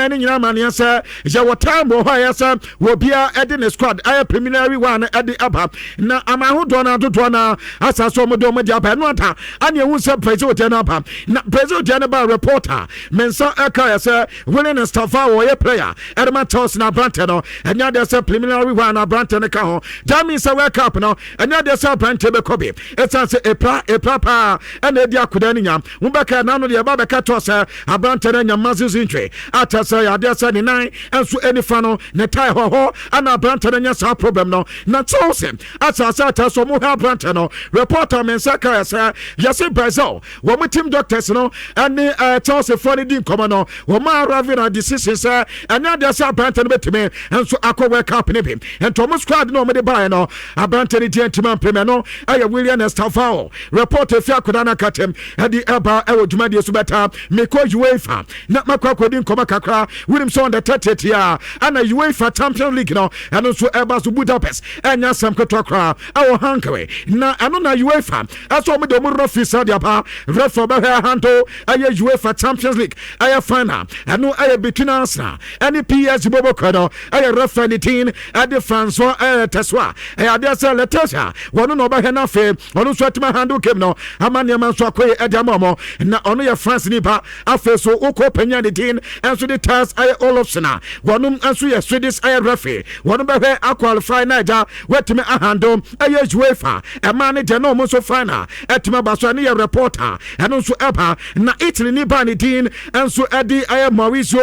Ama no nyinaa amaneɛ sɛ yɛwɔ time wɔ hɔ a ɛyɛ sɛ wɔbia ɛde ne squad ɛyɛ preliminary one ɛde aba, na ama ahodoɔ no adodoɔ no asa so ɔmo de ɔmo de aba. Ɛno ata ane ehu sɛ Brazil deɛ no aba, na Brazil deɛ no ba, reporter me nsa ɛka yɛ sɛ William Estevao, wɔyɛ player ɛde ma Chelsea, na aberantɛ no ɛnyɛ adeɛ sɛ preliminary one aberantɛ no ka ho. That means sɛ World Cup no, ɛnyɛ adeɛ sɛ aberantɛ bɛkɔ bi, ɛsiane sɛ ɛpra ɛpra paa ɛna ɛdi akoda no nya wobɛka ɛna no deɛ ɛba bɛka tɔ sɛ aberantɛ no anya muscles injury, akyɛ sɛ yɛadeɛ sɛ ne nan nso anifa no ne tae hɔ hɔ ana aberantɛ no anya saa problem no. Na Chelsea asase akyɛ sɛ ɔmo hwɛ aberantɛ no. Reporter me nsa ka yɛ sɛ yɛse Brazil wɔn team doctors no ɛne Chelsea foɔ no di nkɔmɔ no, wɔn arrive na decision sɛ ɛnyɛ adeɛ sɛ aberantɛ no bɛtumi nso akɔ World Cup no bi. Nti ɔmo squad no ɔmo de baeɛ no, aberantɛ no deɛ ntoma mpem no ɛyɛ William Estevao. Report efi akwadaa no akakyɛm ɛde ɛba ɛwɔ dwumadie so. Bɛta mekɔ UEFA na makɔ akɔdi nkɔmɔ kakra. Wonim sɛ on the 30th a ɛna UEFA Champions League no ɛno nso ɛba so Budapest. Ɛnyɛ asɛm ketewa koraa ɛwɔ Hungary, na ɛno na UEFA ɛsɛ ɔmo de ɔmo referee sɛ de aba. Referee ɔbɛhwɛ handle ɛyɛ UEFA Champions League ɛyɛ final, ɛno ɛyɛ between Arsenal ɛne PSG bɔbɔ no, ɛyɛ referee ne din ɛde Francois ɛyɛ Tɛsoa. Ɛyɛ adeɛ sɛ Letexier wɔno na ɔbɛhwɛ no. Afei ɔno nso atumi handle game no ama nneɛma nso akɔyɛ ɛde ama ɔmo, na ɔno yɛ France nipa. Afei so wokɔ panya ne din ɛnso de Ters ɛyɛ Olofsson a wɔnom nso yɛ Swedish ɛyɛ referee, wɔno bɛhwɛ aqualify na agya wɔatumi ahandle ɛyɛ UEFA ɛmaa ne deɛ na ɔmo nso final ɛtumi aba so. Ɛne yɛ reporter ɛno nso ɛba. Na Italy ni ba ne din nso ɛde ɛyɛ Maurizio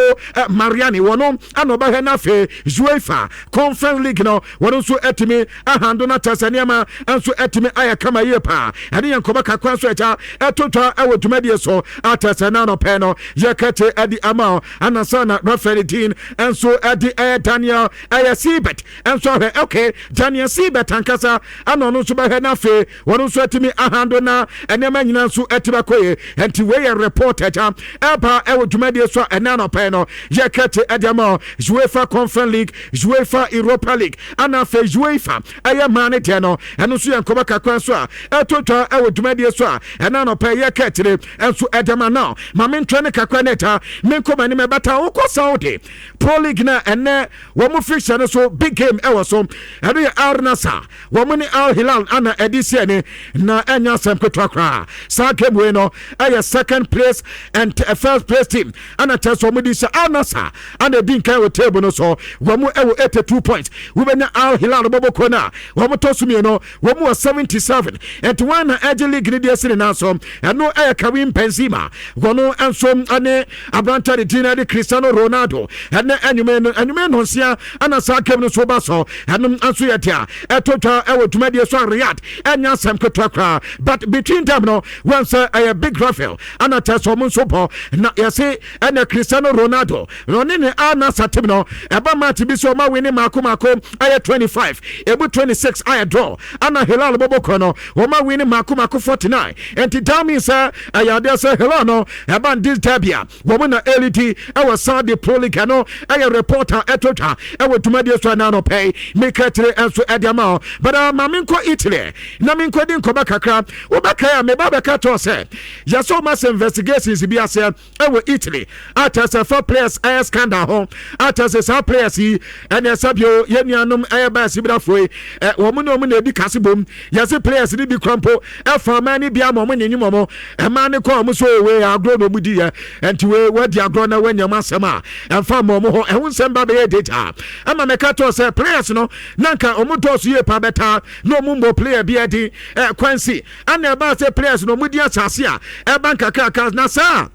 Mariani, wɔno ɛna ɔbɛhwɛ no. Afei UEFA Conference League no, wɔno nso ɛtumi ahandle no akyɛ sɛ nneɛma nso ɛtumi ayɛ kama yie paa. Ɛne yɛn nkɔmɔ kakra nso ɛgya ɛto dwa ɛwɔ dwumadie so akyɛ sɛ na anɔpɛ no yɛkɛte ɛde ama o anasa na referee din nso ɛde ɛyɛ Daniel ɛyɛ Siebert nso ahwɛ. Okay, Daniel Siebert ankasa ɛna ɔno nso bɛhwɛ no. Afei wɔn nso atumi ahandle na nneɛma nyinaa nso atumi akɔ yie. Nti wei yɛ report agya ɛba ɛwɔ dwumadie so a ɛnɛ anɔpɛ no yɛkɛte ɛde ama UEFA Conference League, UEFA Europa League, ana afei UEFA ɛyɛ mmaa ne deɛ no. Ɛno nso yɛ nkɔmɔ kakra nso a ɛto dwa ɛwɔ dwumadie so a ɛnɛ anɔpɛ yɛkɛtire nso ɛde ma now. Maame ntwɛ ne kakra ne ɛta menkɔ m'anim. Ɛbɛta wokɔ Saudi Pro League na ɛnɛ wɔn mo fixture no so, big game ɛwɔ so. Ɛno yɛ Al Nassr, wɔn ne Al Hilal ana ɛde si ɛne, na ɛnyɛ asɛm ketewa koraa. Saa game wei no ɛyɛ second place and first place team ana kyerɛ sɛ wɔn di sɛ Al Nassr ana ɛdi nkan wɔ table no so, wɔn ɛwɔ 82 points. Wobɛnya Al Hilal bɔbɔ kuro no a wɔn tɔ so mmienu, wɔn wɔ 77. Nti wɔn na ɛgye league no deɛ si ne nan so, ɛno ɛyɛ Karim Benzema, wɔn nso ɛne aberante de din ɛde Cristiano Ronaldo. Ɛnɛ ɛnwuma no ɛnwuma nɔnsia ɛna saa game no so ba so. Ɛno nso yɛ deɛ ɛto dwa ɛwɔ dwumadie so a Riyadh. Ɛnyɛ asɛm ketewa koraa, but between them no wɔn sɛ ɛyɛ big rival ɛna kyerɛ sɛ ɔmo nso bɔ na yɛse ɛna Cristiano Ronaldo na ɔne ne Al Nassr team no ɛba match bi so ɔma win mako mako ɛyɛ 25, ebu 26 ayɛ draw, ɛna Hilal bɔbɔ kɔ no wɔma win mako mako 49. Nti that means sɛ ɛyɛ adeɛ sɛ Hilal no ɛba this derby a wɔn na ɛlead ɛwɔ Saudi Pro League. No ɛyɛ reporter ɛto dwa ɛwɔ dwumadie so ɛna anɔpɛ meka kyerɛ ɛnso ɛde ama o. But ma menkɔ Italy na menkɔ di nkɔmɔ kakra. Wobɛkae a meba bɛka kyerɛ sɛ yɛsɛ ɔma sɛ investigations bi aseɛ ɛwɔ Italy akyɛ sɛ fa players ɛyɛ scandal ho, akyɛ sɛ saa players yi ɛne ɛsɛ bio yɛn nuanom ɛyɛ baasi brafoɔ yi ɛ wɔn ne wɔn na edi kase bom. Yɛsɛ players ni bi kura mpo ɛfa ɔman ni bi ama wɔn nyinyi wɔn ɛmaa ne kɔ wɔn so wei agorɔ na wɔn di yɛ. Nti wei wɔadi agorɔ na wɔanya mu asɛm a ɛmfa ma wɔn ho ɛho nsɛm ba bɛyɛ data ɛma mɛka tɔ sɛ players no na nka wɔn dɔɔso yie pa bɛta na wɔn mbɔ player bi ɛdi ɛ kwan si ɛna ɛbaa sɛ players no wɔn di asase a ɛba nkakraka na saa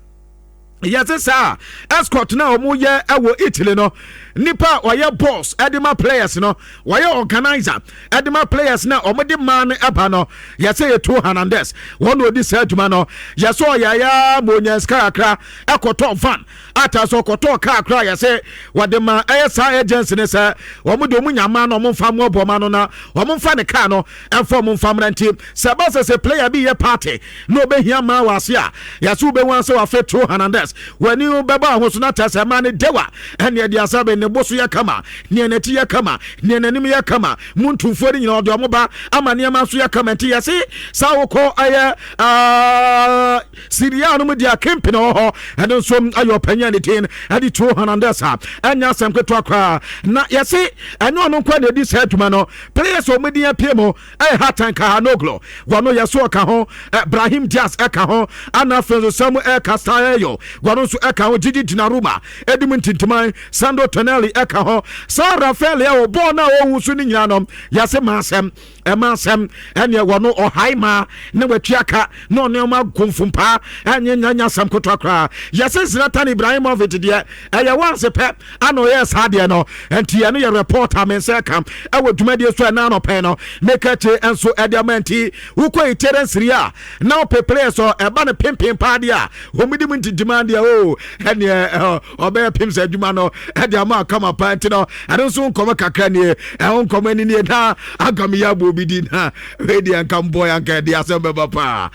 yɛse saa escort na wɔn yɛ ɛwɔ Italy no, nipa a ɔyɛ boss ɛde ma players no, wɔyɛ organizer ɛde ma players na wɔn de mmaa no ɛba no, yɛsɛ yɛ Theo Hernandez wɔn na odi saa adwuma no. Yɛsɛ ɔyɛ ya ma onya sika kakra ɛkɔtɔ van ata so ɔkɔtɔ kaa kora. Yɛsɛ wɔde ma ɛyɛ saa agency ne sɛ wɔn de wɔn nya mmaa no, wɔn mfa mmoaboa ma no na wɔn mfa ne kaa no ɛmfa wɔn mfa mmerɛ. Nti sɛ ɛba sɛ player bi yɛ party na ɔbɛhia mmaa wɔ ase a, yɛsɛ wobɛhu asɛ wafe Theo Hernandez. Hernandez w'ani bɛba ho so na kyerɛ sɛ ɛma ne dewa ɛne ɛde asɛ bɛ ne bo so yɛ kama, neɛ n'akyi yɛ kama, neɛ n'anim yɛ kama, mu ntumfoɔ no nyinaa ɔde ɔmo ba ama nneɛma nso yɛ kama. Nti yɛse saa wokɔ ɛyɛ Serie A no mu deɛ, kempe na wɔ hɔ. Ɛno nso ayɛ ɔpanyin a ne din ɛde Theo Hernandez a ɛnyɛ asɛm ketewa koraa. Na yɛse ɛnyɛ ɔno nkoa na ɛdi saa adwuma no. Players a wɔn din apue mu ɛyɛ Hakan Calhanoglu, wɔno yɛ so ɔka ho, Brahim Diaz ɛka ho, ana afei nso Samuel Castillejo, wɔno nso ɛka ho, Gigi Donnarumma ɛdi mu ntintiman, Sandro Tonelli ɛka ho, saa Rafael a ɔbɔɔ no a ɔwu so no nyinaa no, yɛse maa asɛm ɛma asɛm ɛneɛ wɔno ɔhae maa na watua ka na ɔne ɔma ago mfompaa, ɛnyɛ nyanya asɛm kotoa koraa. Yɛse Zlatan Ibrahimovic deɛ, ɛyɛ once pɛ ana ɔyɛ saa deɛ no. Nti ɛno yɛ report a me nsa ka ɛwɔ dwumadie so ɛna anɔpɛ no meka kye nso ɛde ama. Nti wokɔ Italian Serie A na wopɛ players ɔ ɛba no pimpin paa deɛ a wɔn di mu ntintima deɛ o, ɛneɛ ɔbɛyɛ pim sɛ adwuma no ɛde ama akama paa. Nti no ɛno nso nkɔmɔ kakra nie, ɛho nkɔmɔ ani nie. Na agam yɛ abɔ obi di na wei deɛ nka mbɔ yɛ nka ɛde asɛm bɛba paa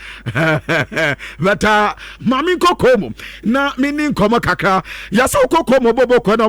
bɛta. Maame nkɔkɔɔ mu na menni nkɔmɔ kakra. Yɛsɛ wokɔkɔɔ mu bɔbɔkɔ na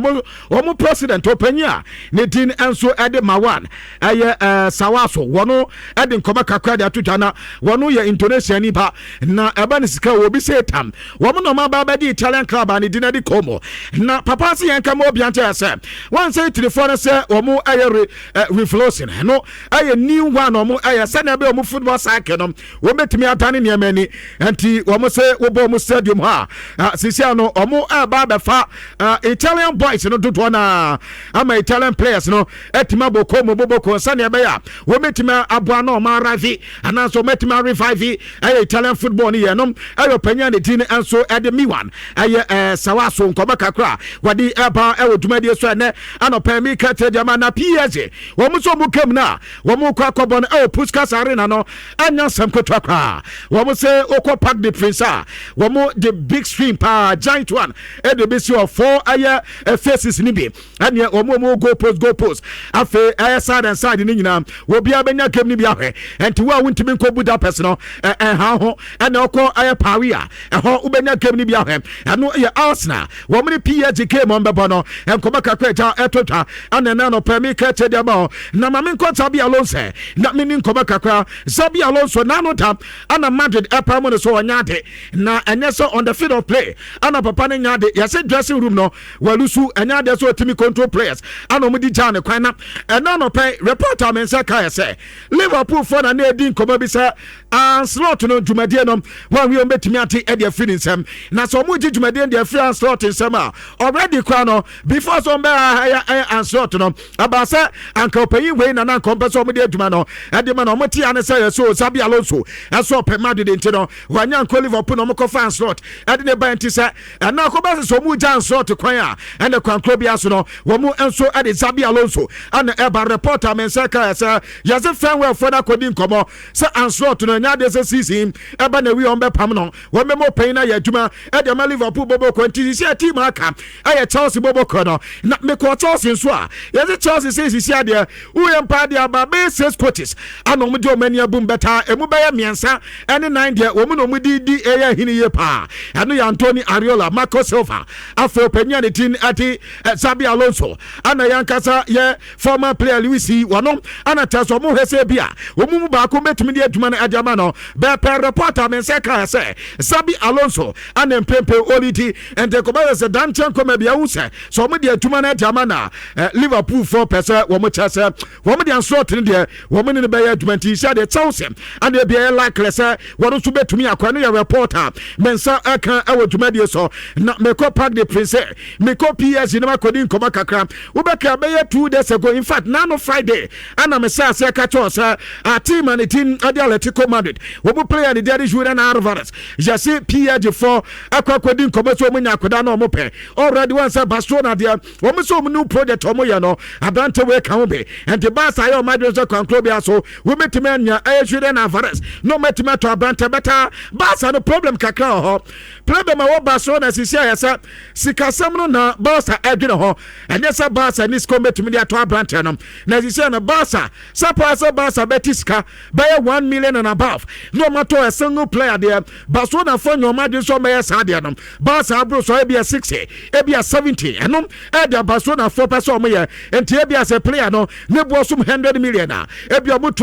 ɔmo president ɔpanyin a ne din nso ɛde Marwan ɛyɛ Sawaso, wɔno ɛde nkɔmɔ kakra de ato dwa. Na wɔno yɛ Indonesia nipa na ɛba ne sika wɔ obi sɛ tam wɔn na ɔmo aba abɛgye Italian club a ne din ɛde Como. Na papa se yɛn kama obi ankyɛ sɛ wɔn sɛ Italyfoɔ no sɛ wɔn ɛyɛ revolution no, ɛyɛ new one. Wɔn ɛyɛ sɛnea ɛbɛyɛ wɔn football cycle no wɔn bɛtumi adane nneɛma ani. Nti wɔn sɛ wɔbɔ wɔn stadium hɔ a sisi ano wɔn ɛreba abɛfa Italian boys no dodoɔ naa ama Italian players no ɛtumi abɔ Como boboko sɛnea ɛbɛyɛ a wɔn bɛtumi aboa na wɔn arrive anaasɛ wɔn bɛtumi arevive ɛyɛ Italian football no. Yɛ no ɛyɛ ɔpanyin a ne din nso ɛde Miwan ɛyɛ Sawaso. Nkɔmɔ kakra wɔde ɛba ɛwɔ dwumadie so ɛnɛ anɔpɛ mi ka kyerɛ deɛ na PSG wɔn nso wɔn kam no a wɔn kɔ akɔbɔ no ɛwɔ Puskas Arena no, ɛnya nsɛm ketewa koraa. Wɔn sɛ okɔ Parc de Prince a, wɔn de big screen paa, giant one, ɛde bi si hɔ four ɛyɛ faces ni bi. Ɛneɛ wɔn goal post, goal post, afei ɛyɛ side and side ne nyinaa, obiara bɛnya game ni bi ahwɛ. Ɛnti wo a wontumi nkɔ Budapest no, ɛha ho ɛna ɔkɔ ɛyɛ Paris a, ɛhɔ wobɛnya game ni bi ahwɛ. Ɛno yɛ Arsenal wɔn ne PSG game wɔn bɛbɔ no. Nkɔmɔ kakra agya ɛtɔ dwa ɛna ɛna nɔpɛ mi ka kyɛ deɛ ma hɔ. Na maame nkɔ Xabi Alonso na mi ni nkɔmɔ kakra. Xabi Alonso n'ano da ɛna Madrid ɛpa mu no so ɔnya ade na ɛnyɛ sɛ on the field of play ɛna papa no nya ade. Yɛsɛ dressing room no walusu, ɛnyɛ adeɛ sɛ ɔtumi control players ɛna ɔmo di gyaa ne kwan. Na ɛna nɔpɛ report a me nsa ka yɛ sɛ Liverpool foɔ na ne edi nkɔmɔ bi sɛ Ancelotti no dwumadie no wɔn wi wɔn bɛtumi ate ɛde afiri ne nsam. Na sɛ wɔn gye dwumadie de afiri Ancelotti nsam a, already kora no before sɛ wɔn bɛ ɛyɛ Ancelotti no aba sɛ anka ɔpanyin wei na nanka ɔmpɛ sɛ wɔn de adwuma no ɛde ma no. Wɔn te ano sɛ yɛ so Xabi Alonso ɛso ɔpɛ Madrid, nti no wɔanya nkɔ Liverpool na wɔn kɔfa Ancelotti ɛde ne ba. Nti sɛ ɛna akɔba sɛ wɔn gya Ancelotti kwan a, ɛna kwan koro bi aso no wɔn nso ɛde Xabi Alonso ɛna ɛba. Report a me nsa ka yɛ sɛ yɛsɛ Fenway foɔ no akɔdi nkɔmɔ sɛ Ancelotti no ɛnyɛ adeɛ sɛ season ɛba na wi wɔn bɛpam no, wɔn bɛma ɔpanyin no ayɛ adwuma ɛde ama Liverpool bɔbɔ kɔ. Nti sisi a team aka ɛyɛ Chelsea bɔbɔ kɔ no. Na mekɔ Chelsea nso a, yɛsɛ Chelsea sɛ sisi adeɛ woyɛ mpa adeɛ aba bɛyɛ six coaches ana wɔn de wɔn ani abum bɛta emu bɛyɛ mmiɛnsa ɛne nan deɛ wɔn na wɔn di di ɛyɛ ahini yie paa. Ɛno yɛ Antoni Ariola, Marco Silva, afei ɔpanyin a ne din ɛde Xabi Alonso, ana yɛn ankasa yɛ former player Lewis yi wɔno ana kyerɛ sɛ ɔmo hwɛ sɛ bi a wɔn mu baako bɛtumi de adwuma no ɛde ama no bɛɛpɛ. Report a me nsa kaa sɛ Xabi Alonso ana mpempe olidi. Nti kɔbɛyɛ sɛ dankyɛn kɔma bi ahu sɛ ɔmo de adwuma no ɛde ama na Liverpool fo pɛ sɛ wɔn kyerɛ sɛ wɔn de Ancelotti no deɛ wɔn ne no bɛyɛ adwuma. Nti sɛ deɛ Chelsea ana ebi ɛyɛ likely sɛ wɔn nso bɛtumi akɔ. Ɛno yɛ report a me nsa ɛka ɛwɔ dwumadie so. Na mekɔ Parc de Prince, mekɔ PSG na makɔdi nkɔmɔ kakra. Wobɛka bɛyɛ 2 days ago, in fact nano Friday, ana mesɛ aseɛ ka kyerɛ sɛ a team a ne team ɛde Atletico Madrid, wɔn player ne deɛ Julian Alvarez, yɛse PSG fɔ akɔ akɔdi nkɔmɔ sɛ wɔn nya akɔda na wɔn pɛ already. Wɔn sɛ Barcelona deɛ, wɔn sɛ wɔn new project wɔn yɛ no, aberante wei ka ho bi. Nti Barca ayɛ wɔn adwene sɛ kwankoro bi aso wɔbɛtumi anya ɛyɛ Julian Alvarez na wɔn atumi atɔ aberante bɛta. Barca no problem kakra wɔ hɔ. Problem a wɔ Barcelona sisi ayɛ sɛ sikasɛm no na Barca ɛdwene hɔ. Ɛnyɛ sɛ Barca ne sika ɔmɛtumi de atɔ aberanteɛ no na sisi no Barca sɛ paa sɛ Barca bɛte sika bɛyɛ 1 million and above na ɔmatɔ a single player deɛ, Barcelona fo nyɛ ɔmo adwene sɛ ɔmɛyɛ saa deɛ no. Barca aboro so ebia 60, ebia 70, ɛno ɛde Barcelona fo pɛ sɛ ɔmo yɛ. Nti ebia sɛ player no ne boɔ som 100 million a, ebia ɔmo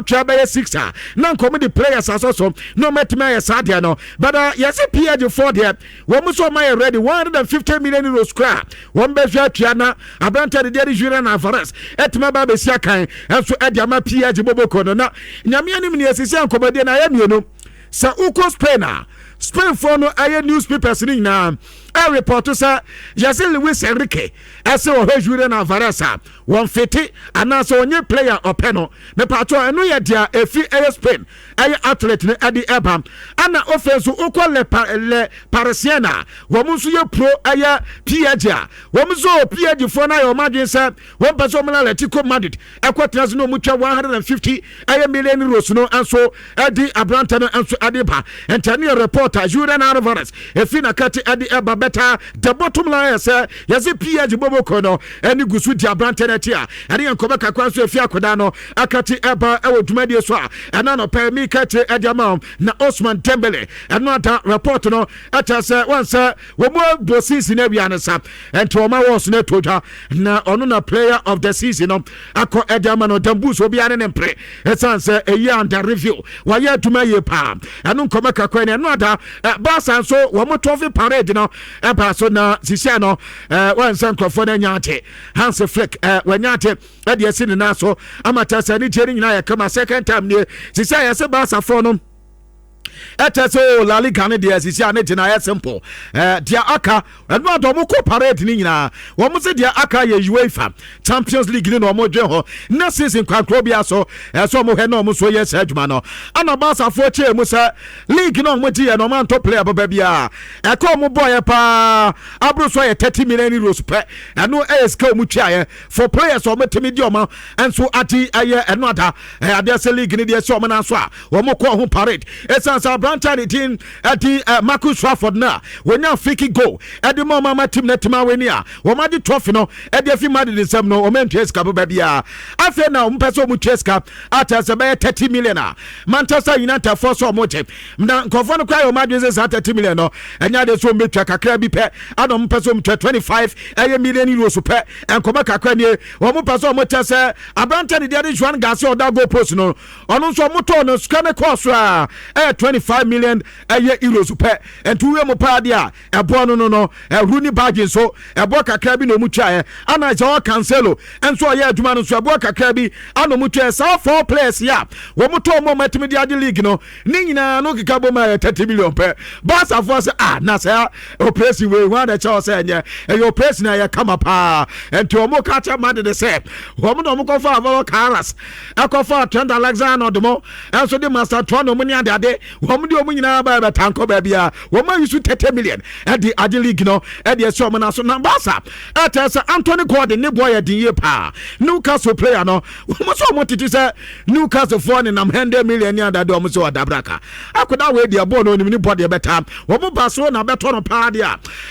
tua bɛyɛ 6 a, na nkɔmɔ de players asɔ so na ɔmo atumi ayɛ saa deɛ no. But yɛsɛ PSG foɔ deɛ, wɔn nso ɔmo ayɛ ready, €150 million koraa wɔn bɛhwɛ atua na aberante de deɛ de Julian Alvarez ɛtumi aba abɛsi akan ɛnso ɛde ama PSG boboko no. Na Nyame anim ne yɛsisi nkɔmɔdeɛ na ayɛ mmienu sɛ wokɔ Spain a, Spainfoɔ no ɛyɛ newspapers no nyinaa ɛreport sɛ yɛsɛ Luis Enrique ɛsɛ ɔhwɛ Julian Alvarez a, wɔn fiti anaasɛ ɔnyɛ player ɔpɛ no. Mepatɔ ɛno yɛ deɛ efi ɛyɛ Spain ɛyɛ outlet no ɛde ɛba. Ɛna ofe nso wokɔ Le Parisien a, wɔn nso yɛ pro ɛyɛ PSG a, wɔn nso PSG foɔ no ayɛ wɔn adwene sɛ wɔn pɛ sɛ wɔn Atletico Madrid ɛkɔ tena so na wɔn twa 150 ɛyɛ million euros no nso ɛde aberante no nso ɛde ba. Nkyɛn yɛ reporter Julian Alvarez efi nakati ɛde ɛba bɛta. The bottom line yɛ sɛ yɛsɛ PSG boboko no ɛne gu so di aberante no akyi a, ɛne yɛn nkɔmɔ kakra nso efi akwadaa no akati ɛba ɛwɔ dwumadie so a ɛna nɔpɛ mi kɛkyere ɛde ama wɔn. Na Osman Dembele, ɛno ada report no ɛkyɛ sɛ wɔn sɛ wɔn mu bɔ season awia no sa ɛnti wɔn awɔ so no ato dwa na ɔno na player of the season no akɔ ɛde ama no. Dambus obiara ne ne mpere ɛsiane sɛ ɛyi under review, wɔayɛ adwuma yie paa. Ɛno nkɔmɔ kakra ne ɛno ada. Baasa nso wɔn trophy parade no ɛba so na sisia no wɔn nsa nkurɔfoɔ no anya ate. Hans Flick wɔanya ate ɛde asi ne nan so ama kyerɛ sɛ ne gye no nyinaa yɛ kama. Second time nie sisia yɛsɛ Baasafoɔ no ɛkyɛ sɛ o La Liga no deɛ, sisi a ne gyina yɛ simple. Deɛ aka ɛno adɔ ɔmo kɔ parade ne nyinaa, wɔn sɛ deɛ aka yɛ UEFA Champions League ne na ɔmo dwe hɔ na season kwankoro bi aso ɛsɛ ɔmo hwɛ na ɔmo nso yɛ saa adwuma no. Ana Baasafoɔ kyerɛ mu sɛ league na ɔmo gye yɛ na ɔmo antɔ player bɛbɛ biara, ɛkɔ ɔmo bɔ yɛ paa aburo so yɛ €30 million pɛ. Ɛno ɛyɛ sika ɔmo tua yɛ for players ɔmo tumi di ɔmo nso adi. Ɛyɛ ɛno ada ɛyɛ adeɛ sɛ league ne deɛ sɛ ɔmo nan so a wɔn kɔ ho parade, ɛsiane sɛ aberante ne din ɛde Marcus Rashford no a wɔnya free kick goal ɛde ma ɔmo ama team no atumi awin a wɔn agye trophy no ɛde afi Madrid nsɛm no, wɔn ntua sika bɛba biara. Afei na wɔn pɛ sɛ wɔn tua sika akyɛ sɛ bɛyɛ 30 million a Manchester United foɔ sɛ wɔn gye na nkurɔfoɔ no koraa yɛ wɔn adwene sɛ saa 30 million no ɛnyɛ adeɛ sɛ wɔn bɛtua, kakra bi pɛ ana wɔn pɛ sɛ wɔn tua, 25 ɛyɛ million euros pɛ. Nkɔmɔ kakra nie, wɔn pɛ sɛ wɔn kyɛ sɛ aberante ne deɛ de Joan Garcia ɔda goal post no, ɔno nso ɔmo tɔɔ no sika ne kɔɔ so a ɛyɛ 25 million ɛyɛ euros pɛ. Nti woyɛ mu paa deɛ a ɛboɔ no ɛhuru ne baagye nso ɛboɔ kakra bi na ɔmu tuaeɛ. Ana Joao Cancelo nso ɔyɛ adwuma no nso ɛboɔ kakra bi ana ɔmu tuaeɛ. Saa four players yi a wɔn tɔɔ mu ɔmo atumi de agye league no ne nyinaa no keka bɔ mu ayɛ 30 million pɛ. Baasafoɔ sɛ ah, na sɛ operation wei ho ana kyɛw sɛ ɛnyɛ ɛyɛ operation a ɛyɛ kama paa. Nti wɔn ka kyɛ Madrid sɛ wɔn na wɔn kɔfa Alvaro Carreras, ɛkɔfa Trent Alexander Arnold ɛnso de Mastantuono mu ne adeade, wɔn de wɔn nyinaa ba ɛbɛta nkɔ baabi a wɔn ayi so 30 million ɛde agye league no ɛde ɛsi wɔn nan so. Na Barca ɛkyɛ sɛ Anthony Gordon ne boɔ yɛ den yie paa. Newcastle player no, wɔn nso wɔn tete sɛ Newcastle foɔ nenam 100 million ne adade, wɔn nso ɔdabraka akoda wei deɛ bɔɔl no onim ne bɔ deɛ bɛta wɔn ba so na bɛtɔ no paa deɛ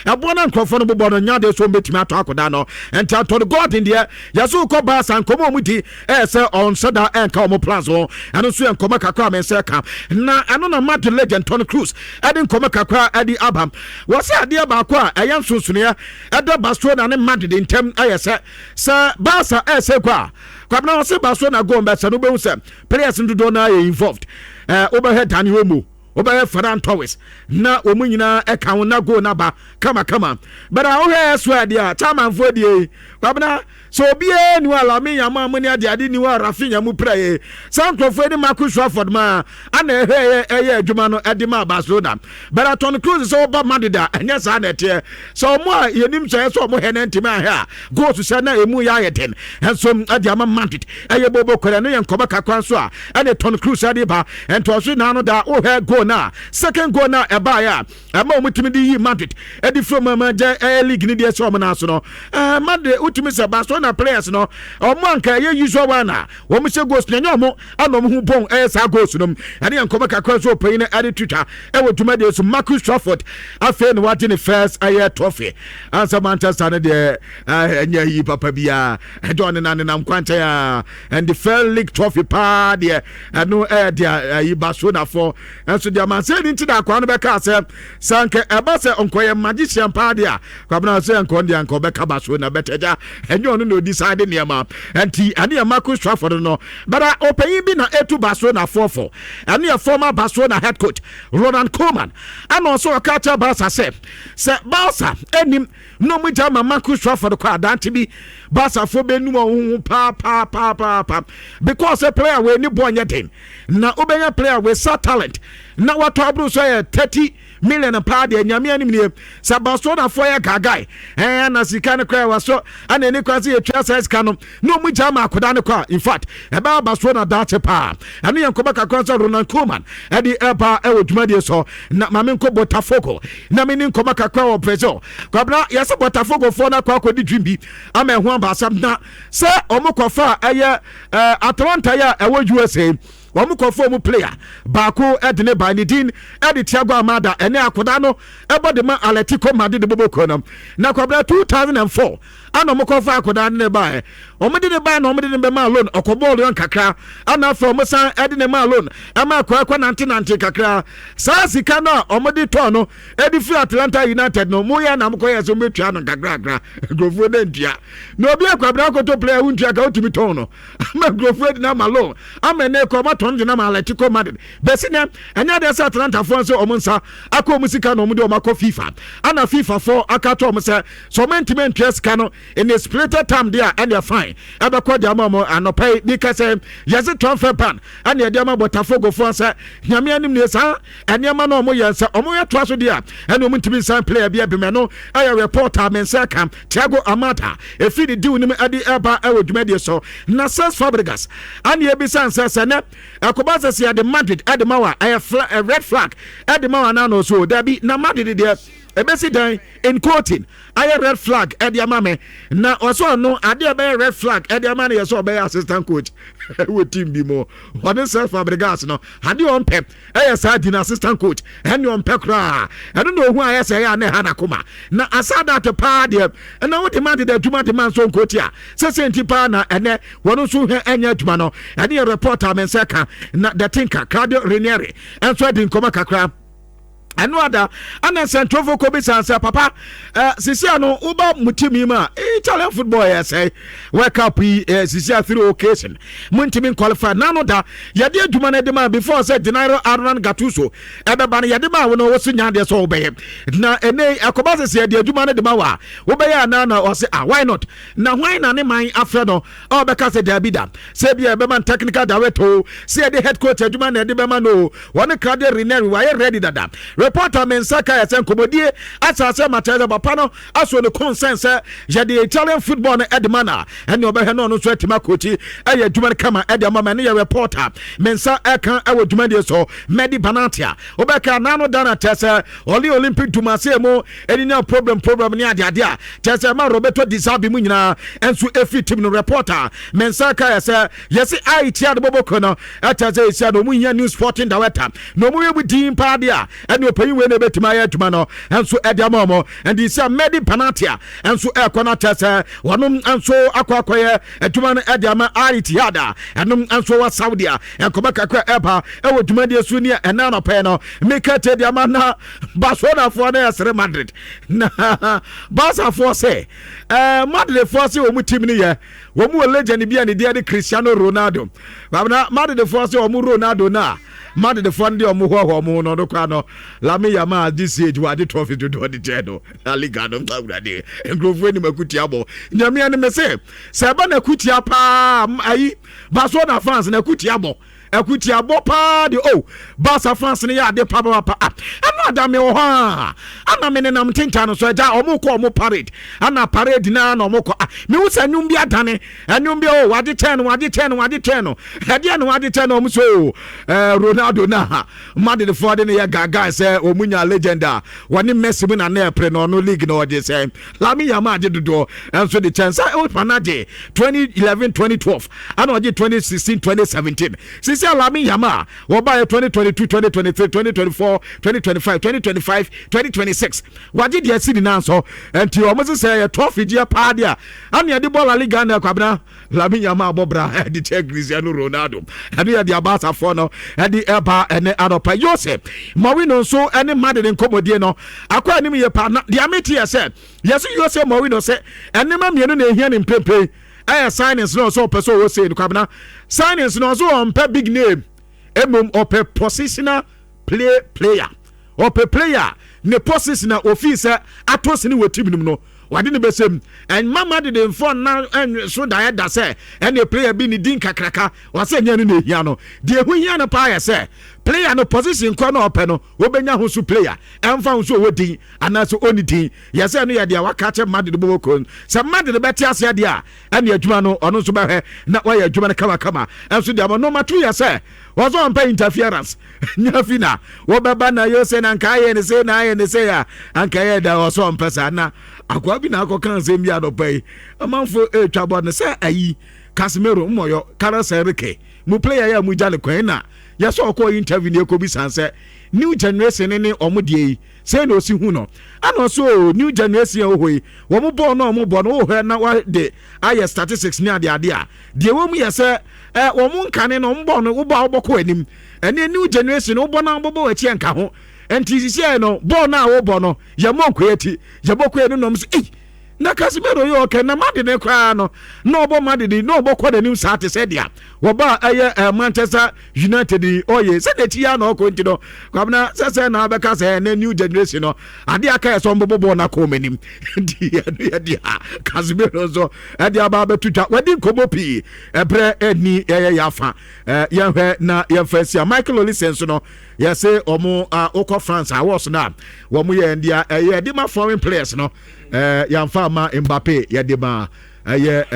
a ɛboɔ no nkurɔfoɔ no bobɔ no nya deɛ so wɔn bɛtumi atɔ akoda no. Nti Anthony Gordon deɛ, yɛso kɔ Barca nkɔmɔ a wɔn di ɛyɛ sɛ ɔnhyɛ da ɛnka wɔn plans ho. Ɛno nso yɛ nkɔmɔ kakra a mɛ nsa ka na ɛno na Madrid legend Toni Kroos ɛde nkɔmɔ kakra ɛde aba. Wɔsɛ adeɛ baako a ɛyɛ nsonsonoeɛ ɛda Barcelona ne Madrid ntɛm ɛyɛ sɛ Barca ɛsɛ kɔ a, Kwabena, wɔsɛ Barcelona goal mbɛsɛ no, wobɛhu sɛ players no dodoɔ no ayɛ involved. Wobɛhwɛ Dani Olmo, wobɛyɛ Ferran Torres na wɔn nyinaa ɛka ho na goal naba kamakama. But a wohwɛ ɛso adeɛ a chairmanfoɔ deɛ yi, Kwabena, sɛ obiara ni hɔ a Lamine Yamal mu ne ade ade ni hɔ a Raphinha mu pira yɛ saa nkurɔfoɔ ne Marcus Rashford ma ana ɛhwɛ ɛyɛ adwuma no ɛde ma Barcelona. But Toni Kroos sɛ ɔba Madrid a, ɛnyɛ saa na ɛteɛ sɛ ɔmo a yɛnim sɛ ɛsɛ ɔmo hɛ ne ntumi ahɛ a goals sɛ na emu yɛ ayɛ den ɛnso ɛde ama Madrid ɛyɛ bobo kɔrɛ no. Yɛ nkɔmɔ kakra nso a ɛne Toni Kroos ɛde ba ɛntɔso naano da wohwɛ goal. goal na second goal na ɛbaeɛ a ɛma wɔn tumi de yi Madrid ɛde firi wɔn ama gya ɛyɛ league ne deɛ ɛhyɛ wɔn nan so no. Madrid wotumi sɛ Barcelona players no, wɔn anka ɛyɛ usual one a wɔn hyɛ goals na ɛnyɛ wɔn ana wɔn ho bɔn ɛyɛ saa goals no. Ɛne yɛn nkɔmɔ kakra nso ɔpanyin no ɛde twitwa ɛwɔ dwumadie so. Marcus Rashford afei na wagye ne first ɛyɛ trophy ansa Manchester no deɛ ɛnyɛ yi papa biara, ɛde ɔne na nenam kwankyɛn a, and the first league trophy paa deɛ, ɛno ɛyɛ deɛ ɛyi Barcelona fo ɛnso deɛ mansa ni. Nti da akwa no bɛka sɛ nka ɛba sɛ nkɔyɛ magician paa deɛ a, Kwabena sɛ nkɔ deɛ nka ɔbɛka Barcelona bɛtɛgya, ɛnyɛ ɔno na odi saa de nneɛma. Nti ɛne yɛ Marcus Rashford no bɛda ɔpanyin bi na etu Barcelona foɔfo. Ɛne yɛ former Barcelona head coach Ronald Koeman, ɛna ɔsɛ ɔka kyerɛ Barca sɛ Barca anim na ɔmo gya ma Marcus Rashford kɔ adante bi, Barcafoɔ bɛnum ɔho ho paapaapaapaapa, because sɛ player wei ni bɔɔ nyɛ den na wobɛnya player wei sa talent na watɔ aboro so yɛ 30 million paa deɛ. Nyame anim nie, sɛ Barcelonafoɔ yɛ gagae ɛɛ na sika no koraa wɔ so ɛna ɛni kwan sɛ yɛtua saa sika no na ɔmu gya ma akoda no kɔ a, in fact ɛbɛyɛ Barcelona daakye paa. Ɛno yɛ nkɔmɔ kakra sɛ Ronald Koeman ɛde ɛba ɛwɔ dwumadie so. Na maame nkɔ Botafogo na mene nkɔmɔ kakra wɔ Brazil. Kwabena, yɛsɛ Botafogofoɔ no akɔ akɔdi dream bi ama ɛho aba asɛm na sɛ ɔmo kɔfa ɛyɛ Atlanta yɛ a ɛwɔ USA, wɔn kɔfɔ mu player baako ɛde ne ba ne din ɛde Thiago Almada. Ɛne akoda no ɛbɔ de ma Atletico Madrid bɔbɔ kuo no. Na kwabena, 2004 ana wɔn kɔfa akoda ne ba ɛ, wɔn de ne ba na wɔn de ne bɛ ma loan, ɔkɔ bɔɔlo yɔn kakra, ana afɛ wɔn san ɛde ne ma loan ɛma akɔ nante nante kakra. Saa sika no a wɔn de tɔɔ no ɛde firi Atlanta United no mo yɛ na mo kɔ yɛ so mo etua no kakrakra, nkurɔfoɔ ne ntua na obi akwabena akoto player wo ntua ka wotumi tɔn no ama nkurɔfoɔ adi na ama loan ama ɛnɛ kɔ ɔma tɔn de na ma Atletico Madrid. Bɛsi nɛ ɛnyɛ adeɛ sɛ Atlantafoɔ nso ɔmo nsa akɔ ɔmo sika na ɔmo de ɔmo akɔ FIFA, ana FIFA foɔ aka to ɔmo sɛ ɔmo ntumi ntua sika no in a stipulated time deɛ a, ɛnɛ fine ɛbɛkɔ de ama ɔmo. Anɔpa yi bi ka sɛ yɛse transfer ban ɛna yɛde ama Botafogofoɔ sɛ Nyame anim nie, saa nneɛma no ɔmo yɛ sɛ ɔmo yɛ toa so deɛ a, ɛna ɔmo ntumi nsan player bi abimɛ no. Ɛyɛ report a me nsa ka Thiago Almada efi ne deal nim ɛde ɛba ɛwɔ dwumadie so. Na Cesc Fabregas ana ebisa nsɛ sɛ nɛ ɛkɔba sɛ yɛde Madrid ɛde ma wa, ɛyɛ red flag ɛde ma wa na so dabi na Madrid deɛ ebesi dan in quoting ayɛ red flag ɛde ama me. Na ɔsɛ ɔno adeɛ ɛbɛyɛ red flag ɛde ama no yɛ sɛ ɔbɛyɛ assistant coach ɛwɔ team bi mu. Ɔne Cesc Fabregas no, adeɛ ɔmpɛ ɛyɛ saa di no assistant coach, ɛne ɔmpɛ koraa. Ɛno na ohu ayɛ sɛ ɛyɛ a na ɛha n'akoma na asa dat paa deɛ ɛna wode ma deda adwuma de ma nso nkoti a sɛsɛ nti paa na ɛnɛ wɔn nso hwɛ ɛnyɛ adwuma no. Ɛne yɛ report a me nsa ka. Na the thinker Claudio Ranieri ɛnso adi nkɔmɔ kakra. Ɛno ada ana nsɛntwerɛfoɔ kɔ bisa sɛ, papa, sisi ano woba mo team yi mu a, Italian football yɛ sɛ World Cup yi, sisi a three occasion montumi qualify. Nano da yɛde adwuma no de ma before sɛ Gennaro Arnan Gattuso ɛbɛba no, yɛde ma wo no, wo so nya adeɛ sɛ wobɛyɛ na ɛnɛ ɛkɔba sɛ yɛde adwuma no de ma wo a, wobɛyɛ anaa? Na ɔsɛ, ah, why not? Na hwan na ne man afrɛ no a ɔbɛka sɛ daabi da? Sɛ bia ɛbɛma technical director o, sɛ yɛde head coach adwuma na ɛde bɛma no o, wɔne Claudio Ranieri wayɛ ready dada. Reporter me nsa ka yɛ sɛ nkɔmmɔdie asase makyerɛ sɛ papa no aso ne concern sɛ yɛde Italian football no ɛde ma na ɛne ɔbɛhwɛ no, ɔno nso atumi akɔkyi ɛyɛ adwuma no kama ɛde ama ma. Ɛne yɛ reporter me nsa ɛka ɛwɔ dwumadie so. Mehdi Benatia, wobɛka nano da na kyerɛ sɛ ɔne Olympique de Marseille mu ɛni nya problem ne adeade a kyerɛ sɛ ma Roberto De Zerbi mu nyinaa ɛnso ɛfiri team no. Reporter me nsa ka yɛ sɛ yɛsi Al Ittihad bɔbɔkɔ no ɛkyerɛ sɛ ɛsia na ɔmu hia new sporting director na ɔmu yɛ mu din paa deɛ a, ɛne ɔpanyin wei na ɛbɛtumi ayɛ adwuma no ɛnso ɛde ama ɔmo. Ɛnde sɛ Mehdi Benatia ɛnso ɛkɔ no akyerɛ sɛ wɔnom nso akɔ akɔyɛ adwuma no ɛde ama Al Ittihad a ɛnom nso wɔ Saudi a nkɔmɔ kakra ɛba ɛwɔ dwumadie so ne ɛna anɔpɛ no meka kyɛ de ama. Na Barcelonafoɔ no yɛsere Madrid na Barcafoɔ sɛ Madridfoɔ sɛ wɔn team no yɛ wɔn wɔ legend bi a ne deɛ de Cristiano Ronaldo. Na Madridfoɔ sɛ wɔn Ronaldo no a Madridfoɔ no deɛ wɔn hoahoa wɔn no koraa no, Lamine Yamal this age wagye trophy dodoɔ de kyɛn no La Liga no. Awurade, nkurɔfoɔ anim akutia bɔ. Nyame anim sɛ ɛba na akutia paa ayi Barcelona fans na akutia bɔ. Akutiabɔ paa de oh Barca fans no yɛ ade papaapa. Ah, ɛno ada me wɔ hɔ a ana me nenam ntentan no so agya ɔmo kɔ ɔmo parade ana parade na na ɔmo kɔ. Ah, mehu sɛ nnwom bi adane nnwom bi oh wagye kyɛn no wagye kyɛn no wagye kyɛn no ɛdeɛ no wagye kyɛn no ɔmo so oh eh, Ronaldo na Madridfoɔ de no yɛ gaagaa sɛ ɔmo nya legend a wɔne Messi mu na na ɛpere no ɔno league na ɔgye sɛ Lamine Yamal agye dodoɔ nso de kyɛn sɛ Ousmane agye 2011 2012 ana ɔgye 2016 2017 sisi a Lamine Yamal wɔbaeɛ 2022 2023 2024 2025 2025 2026 wagye deɛ asi nyinaa nso nti wɔn sɛ sɛ yɛ trophy gyeɛ paa deɛ ana yɛde bɔ La Liga na Kwabena Lamine Yamal bɔ bra ɛde kyɛ Cristiano Ronaldo ɛne yɛde abasafoɔ no ɛde ɛba ɛne anɔpa Jose Mourinho nso ɛne Madrid nkɔmmɔdie no akɔ anim yie paa na deɛ mete yɛ sɛ yɛso Jose Mourinho sɛ ɛnneɛma mmienu na ehia ne mprempren ɛyɛ signings na ɔsɛ ɔpɛ sɛ ɔwɔ sei no Kwabena signings na ɔsɛ ɔmpɛ big name mmom ɔpɛ positional play player ɔpɛ player ne position a ofii sɛ atɔ sini wɔ team no mu no wɔde no bɛsɛ mu ɛnma ma dede mfɔ nna so daeɛ da sɛ ɛne player bi ne din kakraka wɔsɛ nyɛ no na ehia no deɛ ehu hia no paa yɛ sɛ player no position kɔ na ɔpɛ no wɔbɛnya ho so player ɛmfa ho so ɔwɔ din anaasɛ ɔnni din yɛ sɛ ɛno yɛ deɛ waka kyɛ Madrid bɔbɔ kuro sɛ Madrid bɛte aseɛ deɛ a ɛne adwuma no ɔno nso bɛhwɛ na wayɛ adwuma no kamakama ɛnso deɛ ama no mato yɛ sɛ wɔsɛ ɔmpɛ interference nya fi na wɔbɛba na yɛ sɛ na nka ayɛ ne se na ayɛ ne se a anka yɛ da ɔsɛ ɔmpɛ saa na akoa bi na akɔka nsɛm bi anɔpa yi amanfo ɛretwa bɔ no sɛ ayi Casemiro mmɔyɔ Carlos Enrique mu player yɛ a mu gya ne kwan na yɛsɛ ɔkɔ interview ne ɛkɔbi san sɛ new generation ne ne ɔmo deɛ yi sɛ na ɔsi hu no ana ɔsɛ o new generation a ɔhɔ yi wɔn bɔɔl na wɔn bɔ no wɔhwɛ na wɔde ayɛ statistics ne adeade a deɛ wɔn mu yɛ sɛ ɛ wɔn nkane na wɔn bɔɔl no wɔbɔ a wɔbɔ kɔ anim ɛne new generation wɔbɔ na wɔbɔ akyi nka ho nti sisi yɛ no bɔɔl no a wɔbɔ no yɛ mɔ nkɔ akyi yɛ bɔ kɔ anim na wɔn sɛ ei na Casemiro yɛ ɔkɛ na Madrid koraa no na ɔbɔ Madrid na ɔbɔ kɔ n'anim saa te sɛ deɛ wɔba ɛyɛ ɛ Manchester United ɔyɛ sɛ n'akyi yɛ na ɔkɔ nti no Kwabena sɛ sɛ na abɛka sɛ ɛnɛ new generation no adeɛ aka yɛ sɛ ɔmbɔbɔ bɔɔl no akɔ wɔn anim nti ɛno yɛ deɛ a Casemiro nso ɛde aba abɛto dwa wɔde nkɔmmɔ pii ɛberɛ ɛni ɛyɛ yɛ afa yɛnhwɛ na yɛmfa si a Michael Olise nso no yɛse ɔmo a wokɔ France awɔs no a wɔn yɛ deɛ ɛyɛ ɛde ma foreign players no yɛmfa ama Mbappe yɛde ma ɛyɛ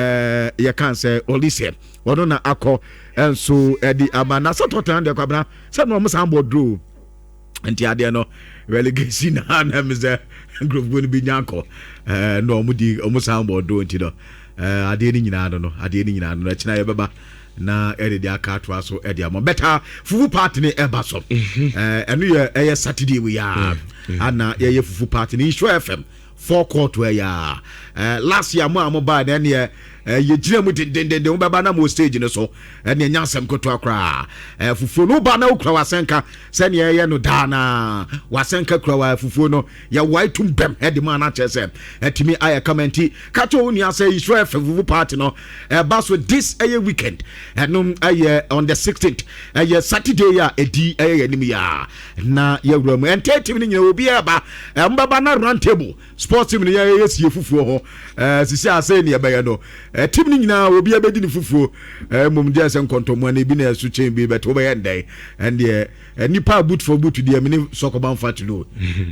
yɛka sɛ Olise ɔno na akɔ nso ɛde ama na sɛ Tottenham deɛ Kwabena sɛ na ɔmo san bɔ draw nti adeɛ no relegation na na mi sɛ nkurɔfoɔ no bi nya akɔ na ɔmo di ɔmo san bɔ draw nti no adeɛ no nyinaa no adeɛ no nyinaa no ɛkyina yɛbɛba na ɛde de aka atoa so ɛde ama bɛta fufu party ne ɛba so ɛno yɛ ɛyɛ Saturday wei a ana yɛyɛ fufu party ne Nhyira FM forecourt ɛyɛ a last year mo a mo baa na ɛneɛ yɛgyina mu dendendenden wobɛba na mo stage no so ɛne ɛnya asɛm ketewa koraa fufuo no woba na wokura w'asɛnka sɛneɛ ɛyɛ no daa na w'asɛnka kura wa fufuo no yɛwae tum bɛm ɛde mu ana kyerɛ sɛ ɛtumi ayɛ kama nti ka kyerɛ wo nua sɛ Israel fɛ fufu party no ɛba so this ɛyɛ weekend ɛnom ɛyɛ on the 16th ɛyɛ Saturday a ɛdi ɛyɛ yɛnim yɛ a na yɛwura mu ɛntɛ team no nyina obi ɛba ɛmbɛba na round table sports team no yɛ yɛ sie fufuo hɔ sisi ase ne yɛbɛyɛ no team no nyinaa obi abɛdi ne fufuo mmom deɛ sɛ nkɔntɔmmoa no ebi na ɛso kyɛn bi bɛtɛ wobɛyɛ ndɛn ɛndeɛ nipa boot for boot deɛ mene sɔkɔba mfa to no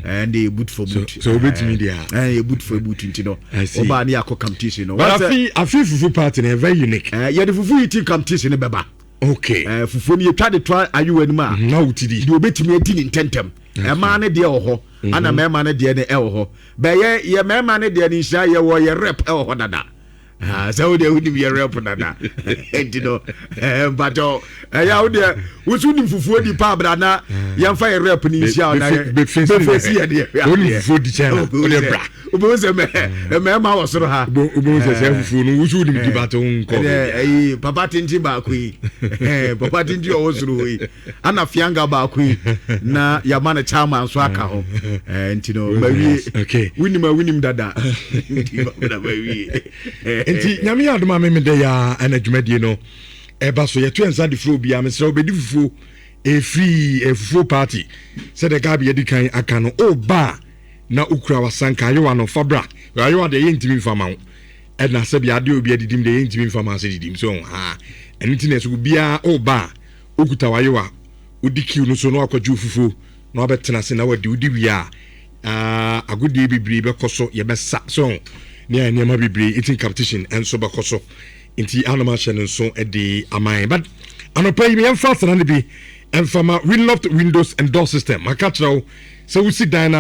ɛnde boot for boot so wobɛtumi deɛ ɛyɛ boot for boot nti no wobaa ne yɛakɔ competition no but afi fufu party no very unique yɛde fufu yi ti competition no bɛba okay fufuo no yɛtwa de to ayewa no mu a na wotidi deɛ obɛtumi adi ne ntɛntɛm ɛmaa no deɛ wɔ hɔ ana mmarima no deɛ no ɛwɔ hɔ bɛyɛ yɛ mmarima no deɛ no nhyira yɛwɔ yɛ rep ɛwɔ hɔ dada sɛ wodeɛ wonim yɛ rep dada nti no mpakyɛw ɛyɛ a wodeɛ woso nim fufuo di pa abra na yɛmfa yɛ rep no nhyia na bɛfɛsi yɛ deɛ wonim fufuo di kyɛn na wode bra wobɛhu sɛ mmarima wɔ soro ha wobɛhu sɛ sɛ fufuo no woso wonim di bato nkɔ ɛyi papa tenten baako yi papa tenten ɔwɔ soro hɔ yi ana fianga baako yi na yɛama no chairman nso aka ho nti no mawie wonim a wonim dada nti mawie nti Nyame yɛ adom a memedɛ yɛ a ɛna dwumadie no ɛba so yɛto yɛn nsa de frɛ obiara mesrɛ wobɛdi fufuo ɛfiri fufuo party sɛdeɛ Gabi adi kan aka no woba a na wokura wasanka ayewa no fa bra ayewa deɛ yɛntumi mfa ma wo ɛna sɛbi adeɛ obi adidim deɛ yɛntumi mfa ma ase didim so ha ɛno nti na ɛsɛ obiara woba a Wokuta wayewa, wodi queue no so na wakɔgye wo fufuo na wabɛtena ase na wadi. Wodi wie a, agodie bebree bɛkɔ so, yɛbɛsa so ne ayɛ nneɛma bebree, eating competition nso bɛkɔ so. Nti anom ahyɛ no nso de aman. But anɔpa yi, yɛmfa asana no bi ɛmfama Winloft Windows and Door System. Maka kyerɛ wo sɛ wosi dan no